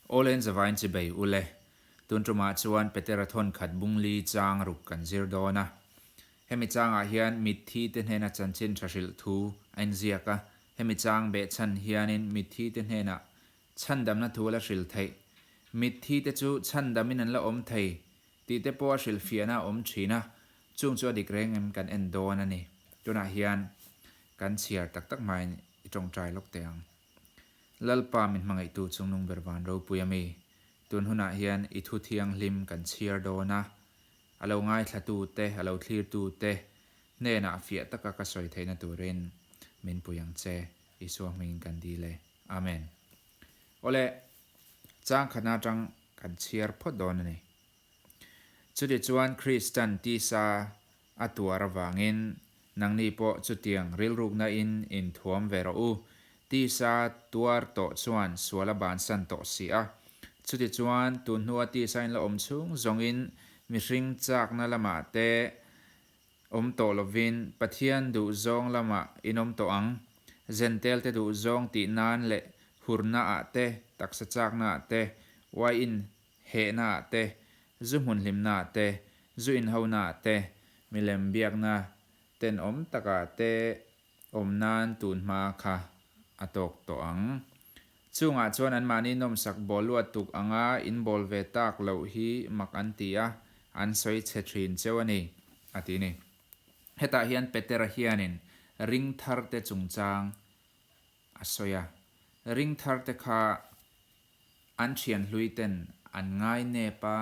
Awle zavaiin chibei ule. Tun tumah chuan Petera thawn khat bungli chang ruk kan zir dawn a. Hemi changah hian mitthi te hnena chanchin tha hrilh thu a inziak a. Hemi chang behchhan hianin mitthi te hnenah chhandamna thu a la hrilh theih. Mitthi te chu chhandamin an la awm thei tih te pawh a hrilhfiahna a awm thin a, chung chu a dik reng em kan en dawn a ni. Tunah hian kan chhiar tak tak hmain i tawngtai lawk teh ang. Lalpa min hmangaihtu chungnung ber van ropui a mi, tun hunah hian i thu thianghlim kan chhiar dawn a, a lo ngaithlatu te, a lo thlirtu te hnenah fiah taka ka sawi theihna turin min pui ang che, Isua hmingin kan dil e. Amen. Awle, chang khatna atang kan chhiar phawt dawn a ni. Chutichuan Kristan tisa a tuar avangin nangni pawh chutiang rilrukna in inthuam ve rawh u. Tisa tuar tawh chuan sual a bansan tawh si a. Chutichuan tun hnua tisa in la awm chhung zawngin mihring chakna lamah te awm tawh lovin Pathian duhzawng lamah in awm tawh ang. Zentel te duhzawng tih nan leh hurna ah te, taksa chakna ah te, uaiin Hehna ah te, zu hmun hlimna ah te, zu inhona ah te, milem biakna tenawm takah te awm nan tun hma kha a tawk tawh ang. Chungah chuan anmahni nawmsak bawl luat tuk anga in bawl ve tak loh hi mak an ti a, an sawi chhe thin cheu a ni, a ti ni. Hetah hian Petera hianin ring tharte chungchang a sawi a, ring tharte kha An thian hlui ten an ngai nep a,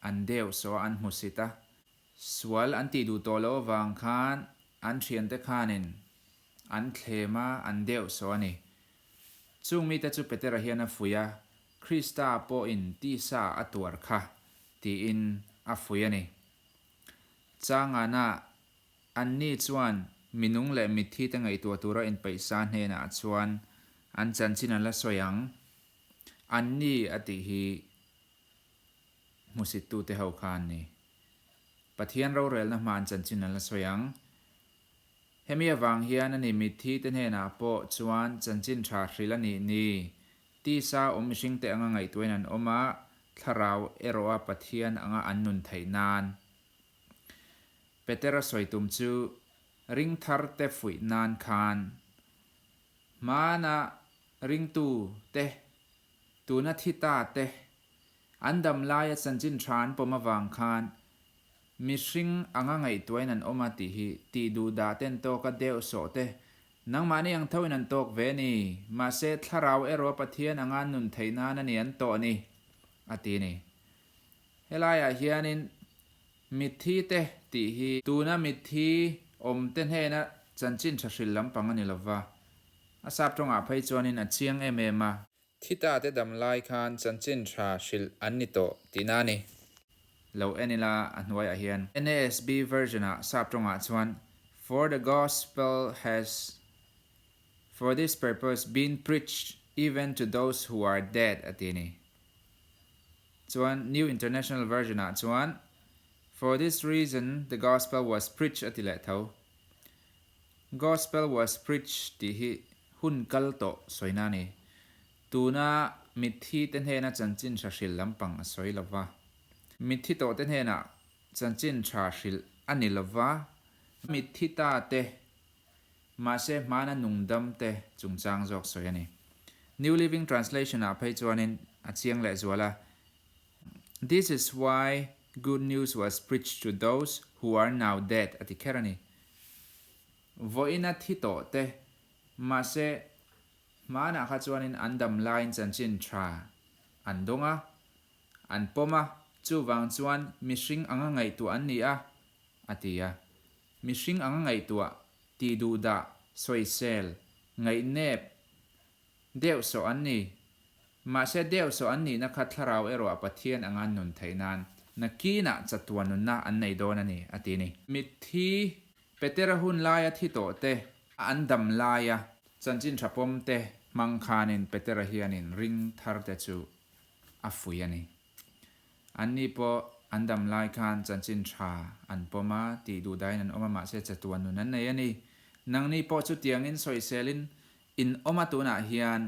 an deuh saw a an hmu sit a. Sual an tih duh tawh loh avang khan an thiante khanin an thlem a, an deuh saw a ni. Chung mite chu Petera hian a fuih a, Krista pawhin tisa a tuar kha tiin a fuih a ni. Changana Anni chuan minung leh mitthite ngaihtuah tura inpeihsa hnenah chuan an chanchin an la sawi ang. Anni a tih hi hmusittute ho kha an ni. Pathian rorelna hma an chanchin an la sawi ang. Hemi avang hian ani mitthite hnenah pawh chuan chanchin tha hrilh a nih ni. Tisa awm mihringte anga ngaihtuahin an awm a, thlarau erawha Pathian anga an nun theih nan. Petera sawi tum chu ring thar te fuih nan khan hmana ringtu te, tuna thi ta te, an dam laia chanchin tha an pawm avang khan mihring anga ngaihtuahin an awm a tih hi tih duh dah ten tawka deuh sawh te nangmahni ang thoin an tawk ve ni, mahse thlarau erawh Pathian anga an nun theih nan a ni an tawh ni a ti ni. Helaiah hianin mitthi te tih hi tuna mitthi awm te hnena chanchin tha hrilh lampang a ni lova, a sap tawngah phei chuanin a chiang em em a. Thi ta te dam lai khan chanchin tha hrilh an ni tawh tihna a ni. Lo en ila a hnuaiah hian. NASB version ah sap tawngah chuan For the gospel has for this purpose been preached even to those who are dead a ti a ni. Chuan New International Version ah chuan For this reason the gospel was preached a ti leh tho. Gospel was preached tih hi hun kal tawh sawina a ni. Tuna mitthi te hnena chanchin tha hrilh lampang a sawi lo va. Mitthi tawh te hnenah chanchin tha hrilh a ni lo va, mitthi ta te mahse hmana nungdam te chungchang zawk sawi a ni. New Living Translation ah phei chuanin a chiang leh zual a, This is why good news was preached to those who are now dead a ti kher a ni. Vawiina thi tawh te, mahse hmanah kha chuanin an dam laiin chanchin tha an dawng a, an pawm a, chuvang chuan mihring anga ngaihtuah an ni a, a ti a. Mihring anga ngaihtuah, tih duhdah, sawisel, ngaihnep deuh sawh an ni. Mahse deuh sawh an nihna kha thlarau erawh a Pathian anga an nun theih nan nakinah chatuan nunna an nei dawn a ni, a ti ni. Mitthi Petera hun laia thi tawh te, an dam laia chanchin tha pawm te hmang khanin Petera hianin ring thar te chu a fuih a ni. Anni pawh an dam lai khan chanchin tha an pawm a, tih duh dahin an awm a, mahse chatuan nun an nei a ni. Nangni pawh chutiangin sawiselin in awm a tunah hian,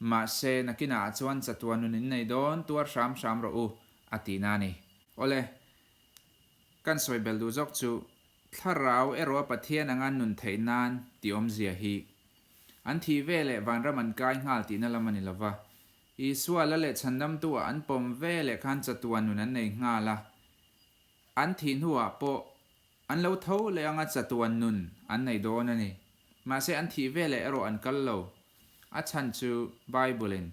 Mahse, nakinah chuan chatuan nun in nei dawn, tuar hram hram rawh u, a tihna a ni. Awle, kan sawi bel duh zawk chu, Thlarau erawh a Pathian anga nun theih nan tih awmzia hi an thih ve leh vanram an kai nghal tihna lam a ni lova. Isua la leh chhandamtu ah an pawm ve leh khan chatuan nun an nei nghal a, an thih hnuah pawh an lo tho leh anga chatuan nun an nei dawn a ni. Mahse an thih ve leh erawh an kal lo. A chhan chu Bible in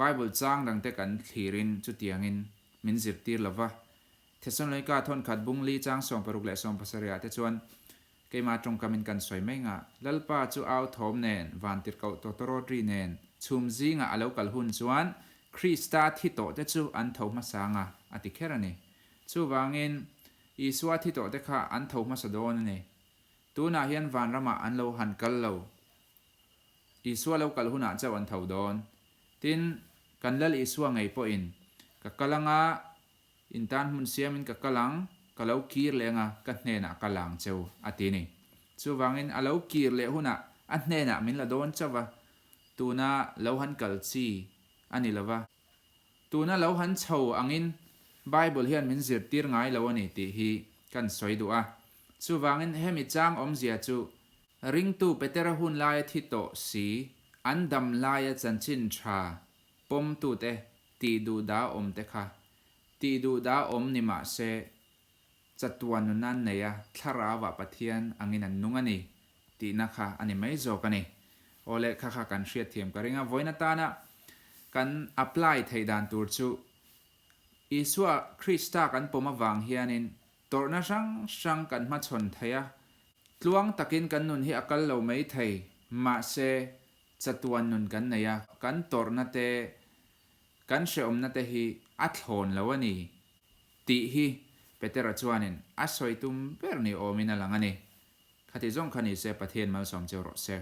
Bible chang dangte kan thlirin chutiangin min zirtir lova. Thesalonika thawnkhat bung li chang 16 leh 70 ah te chuan keimah tawngkamin kan sawi mai ngah. Lalpa chu au thawm nen, vantirhkoh tawtawrawt ri nen, chhum zingah a lo kal hun chuan Krista thi tawh te chu an tho hmasa anga a ti kher a ni. Chuvangin Isua thi tawh te kha an tho hmasa dawn a ni. Tunah hian vanramah an lo han kal lo. Isua lo kal hunah chauh an tho dawn. Tin, kan Lal Isua ngei pawhin, Ka kal anga, in tan hmun siamin ka kal ang, ka lo kir leh anga, ka hnenah ka la ang cheu, a ti ni. Chuvangin a lo kir leh hunah a hnenah min la dawn chauh va, tuna lo han kal chi a ni lo va. Tuna lo han chho angin Bible hian min zirtir ngai lo a ni tih hi kan sawi duh a. Chuvangin hemi chang awmzia chu ringtu Petera hun laia thi tawh si, an dam laia chanchin tha pawmtute tih duh dah awm te kha tih duh dah awm ni mah se chatuan nun an nei a, thlarauah Pathian angin an nung a ni tihna kha a ni mai zawk a ni. Aw le, kha kha kan hriatthiam ka ring a, vawiin atana kan apply theih dan tur chu Isua Krista kan pawm avang hianin tawrhna hrang hrang kan hmachhawn thei a, tluang takin kan nun hi a kal lo mai thei, mahse chatuan nun kan nei a, kan tawrhna te, kan hrehawmna te hi a thlawn lo a ni. Tih hi Petera chuanin a sawi tum ber ni awmin a lang a ni. Khati zawng kha ni se Pathian malsawm cheu rawh se.